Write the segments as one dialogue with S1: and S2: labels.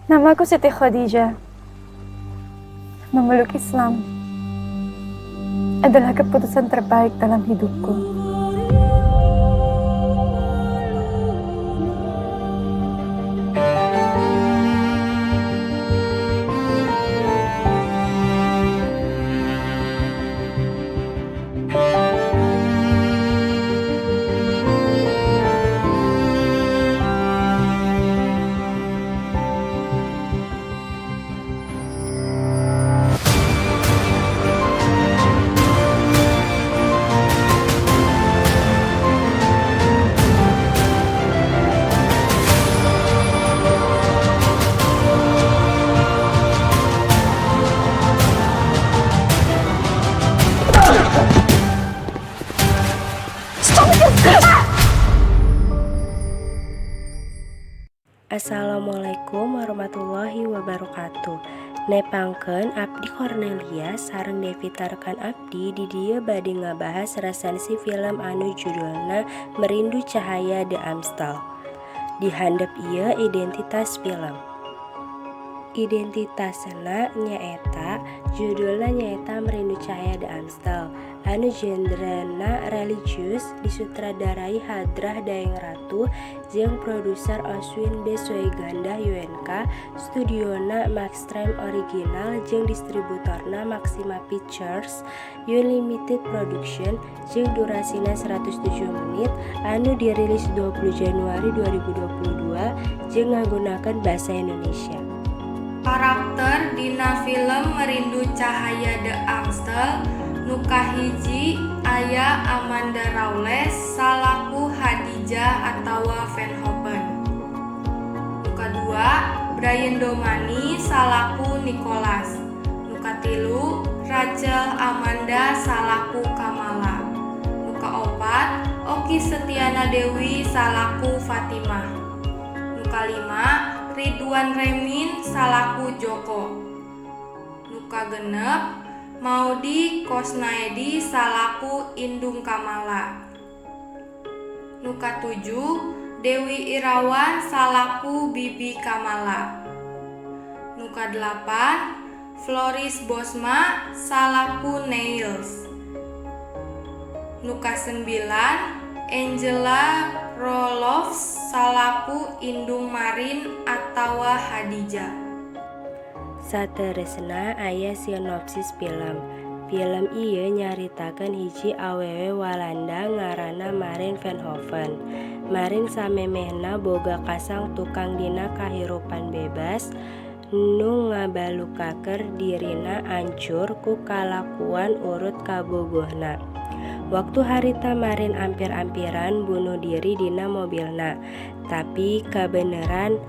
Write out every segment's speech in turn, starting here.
S1: Namaku Siti Khadijah. Memeluk Islam adalah keputusan terbaik dalam hidupku.
S2: Assalamualaikum warahmatullahi wabarakatuh. Nepangkeun abdi Cornelia sareng Devita rekan abdi. Di dieu bade ngabahas resensi film anu judulna Merindu Cahaya de Amstel. Di handap ieu identitas film. Identitasna nyaeta judulna nyaeta Merindu Cahaya de Amstel anu genrena religius, disutradarai Hadrah Daeng Ratu jeung produser Oswin B Soegandah UNK, studiona Maxstream Original jeung distributorna Maxima Pictures Unlimited Production, jeung durasina 107 menit, anu dirilis 20 Januari 2022 jeung ngagunakeun basa Indonesia.
S3: Karakter dina film Merindu Cahaya de Amstel nu kahiji aya Amanda Rawles salaku Hadijah atawa Van Hoven. Nu kadua Bryan Domani salaku Nicholas. Nu katilu Rachel Amanda salaku Kamala. Nu kaopat Okky Setiana Dewi salaku Fatimah. Nu kalima Ridwan Remin salaku Joko. Nu kagenep Maudy Koesnaedi salaku Indung Kamala. Nu katujuh Dewi Irawan salaku Bibi Kamala. Nu kadelapan Floris Bosma salaku Neils. Nu kasembilan Angela Roelofs salaku Indung Marin atawa Hadijah.
S2: Saterusna aya sinopsis film. Film ieu nyaritakeun hiji awewe Walanda ngaranna Marin van Hoven. Marin samemehna boga kasang tukang dina kahirupan bebas nu ngabalukarkeun dirina ancur ku kalakuan urut kabogohna. Waktu harita Marin ampir-ampiran bunuh diri dina mobilna, tapi kabeneran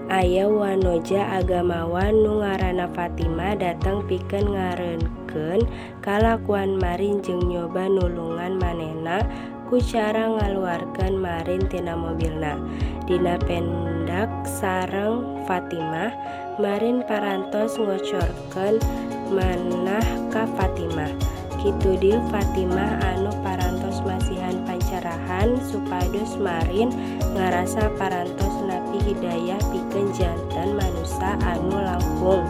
S2: aya wanoja agamawan nu ngaranna Fatimah dateng pikeun ngareunkeun kalakuan Marin jeung nyoba nulungan manehna ku cara ngaluarkeun Marin tina mobilna. Dina pendak sareng Fatimah, Marin parantos ngocorkeun manah ka Fatimah. Kitu deui Fatimah anu parantos masihan pancerahan supados Marin ngarasa parantos nampi hidayah pikeun janten manusa anu langkung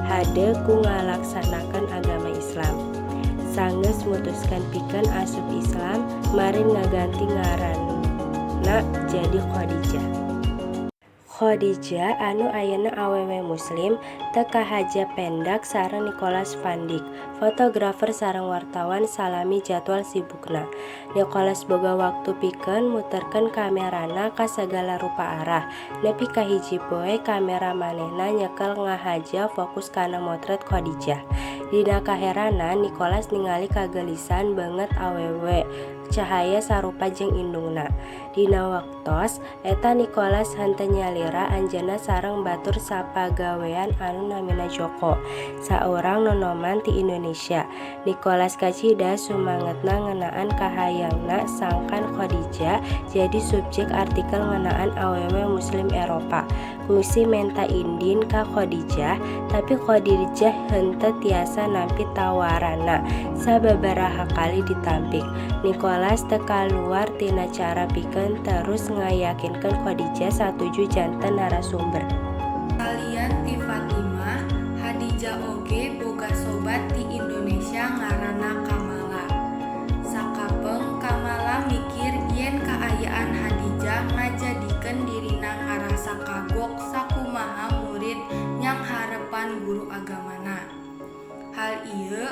S2: hade ku ngalaksanakeun agama Islam. Sanggeus mutuskeun pikeun asup Islam, Marin ngaganti ngaranna jadi Khadijah. Khadijah anu ayeuna awewe muslim teu kahaja pendak sareng Nicholas van Dijk, fotografer sareng wartawan salami jadwal sibukna. Nicholas boga waktu pikeun muterkeun kamerana ka sagala rupa arah, nepi ka hiji poe kamera manehna nyekel ngahaja fokus kana motret Khadijah. Dina kaheranan Nicholas ningali kageulisan beungeut awewe cahaya sarupa jeung indungna. Dina waktos eta Nicholas henteu nyalira anjeunna sareng batur sapagawean anu namina Joko, saurang nonoman ti Indonesia. Nicholas kacida sumangetna ngeunaan kahayangna sangkan Khadijah jadi subjek artikel ngeunaan awewe muslim Eropa. Kungsi menta indin ka Khadijah, tapi Khadijah henteu tiasa nampi tawaranna sababaraha kali ditampik. Nicholas teu kaluar tina cara pikeun terus ngayakinkeun Khadijah satuju janten narasumber.
S3: Salian ti Fatimah, Hadijah oge boga sobat ti Indonesia ngaranna Kamala. Sakapeung Kamala mikir yen kaayaan Hadijah ngajadikeun dirina ngarasa kagok sakumaha murid nyangharepan guru agamana. Hal ieu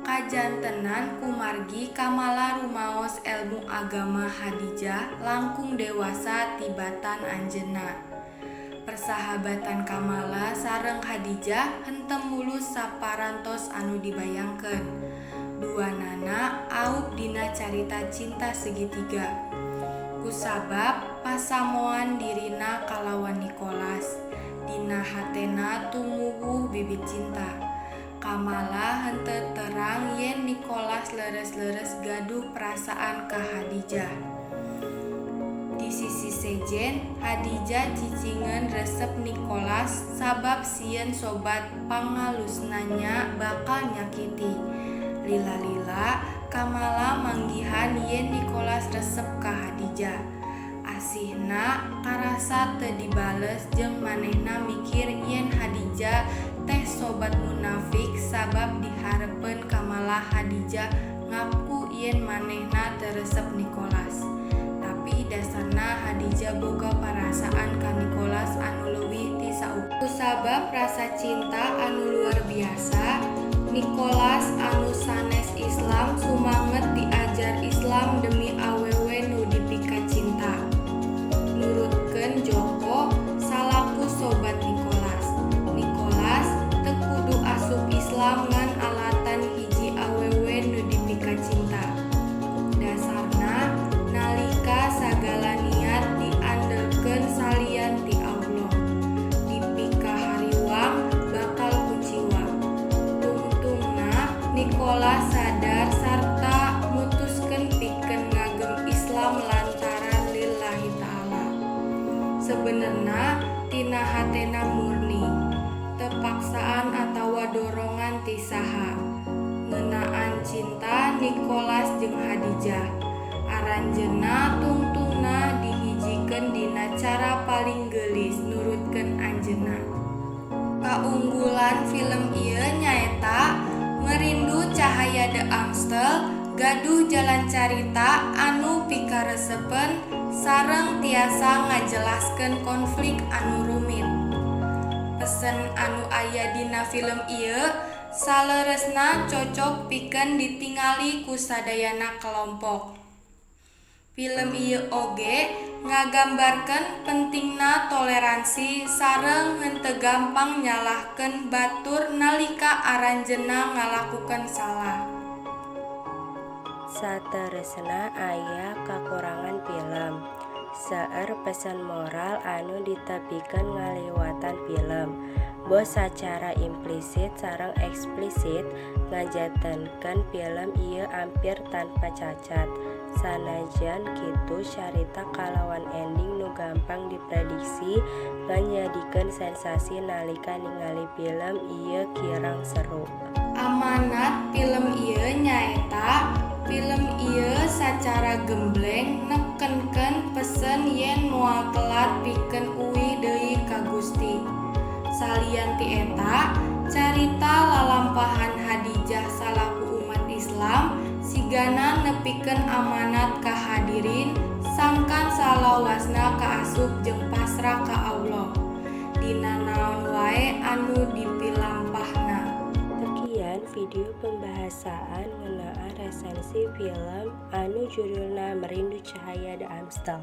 S3: kajantenan kumargi Kamala rumaos elmu agama Hadijah langkung dewasa tibatan anjeunna. Persahabatan Kamala sareng Hadijah henteu mulus saparantos anu dibayangkeun. Duanana aub dina carita cinta segitiga. Kusabab pasamuan dirina kalawan Nicholas, dina hatena tumuwuh bibit cinta. Kamala henteu terang yen Nicholas leres-leres gaduh perasaan ka Hadijah. Di sisi sejen, Hadijah cicingeun resep Nicholas sabab sieun sobat pangalusna nya bakal nyakiti. Lila-lila Kamala manggihan yen Nicholas resep ka Hadijah. Asihna karasa teu dibales jeung manehna mikir yen Hadijah teh sobat munafik sabab dihareupeun Kamala Hadijah ngaku yen manehna teu resep Nicholas. Tapi dasarna Hadijah boga parasaan ka Nicholas anu leuwih ti saukur. Kusabab rasa cinta anu luar biasa, Nicholas anu sanes Islam sumanget diajar Islam demi awewe nu dipikacinta. Nurutkeun Joko salaku sobat Nicholas, Nicholas teu kudu asup Islam ngan alatan hiji awewe nu dipikacinta. Dasarna nalika sagala niat diandelkeun salian ti Allah, dipikahariwang bakal kuciwa. Tungtungna Nicholas sadar sarta mutuskeun pikeun ngagem Islam lantaran lillahi ta'ala. Sebenerna tina hatena murni, teu paksaan atawa dorongan ti saha. Ngeunaan cinta Nicholas jeung Hadijah, aranjeunna tungtungna dihijikeun dina cara paling geulis nurutkeun anjeunna. Kaunggulan film ieu nyaeta Merindu Cahaya de Amstel gaduh jalan carita anu pikaresepeun sareng tiasa ngajelaskeun konflik anu rumit. Pesen anu aya dina film ieu saleresna cocok pikeun ditingali ku sadayana kelompok. Film ieu oge ngagambarkeun pentingna toleransi sareng henteu gampang nyalahkeun batur nalika aranjeunna ngalakukeun salah.
S2: Sateresna aya kakurangan film. Seueur pesan moral anu ditepikeun ngaliwatan film, boh sacara implisit sareng eksplisit ngajantenkeun film ieu ampir tanpa cacat. Sanajan kitu, carita kalawan ending nu gampang diprediksi ngan nyadikeun sensasi nalika ningali film ieu kirang seru.
S3: Amanat film ieu nyaeta film ieu sacara gembleng nekenkeun pesen yen moal telat pikeun uih deui ka Gusti. Salian ti eta, carita lalampahan Hadijah salaku umat Islam sigana nepikeun amanat ka hadirin sangkan salawasna kaasup jeung pasrah ka Allah dina naon wae anu dipilampahna.
S2: Sekian video pembahasan ngeunaan resensi film anu judulna Merindu Cahaya de Amstel.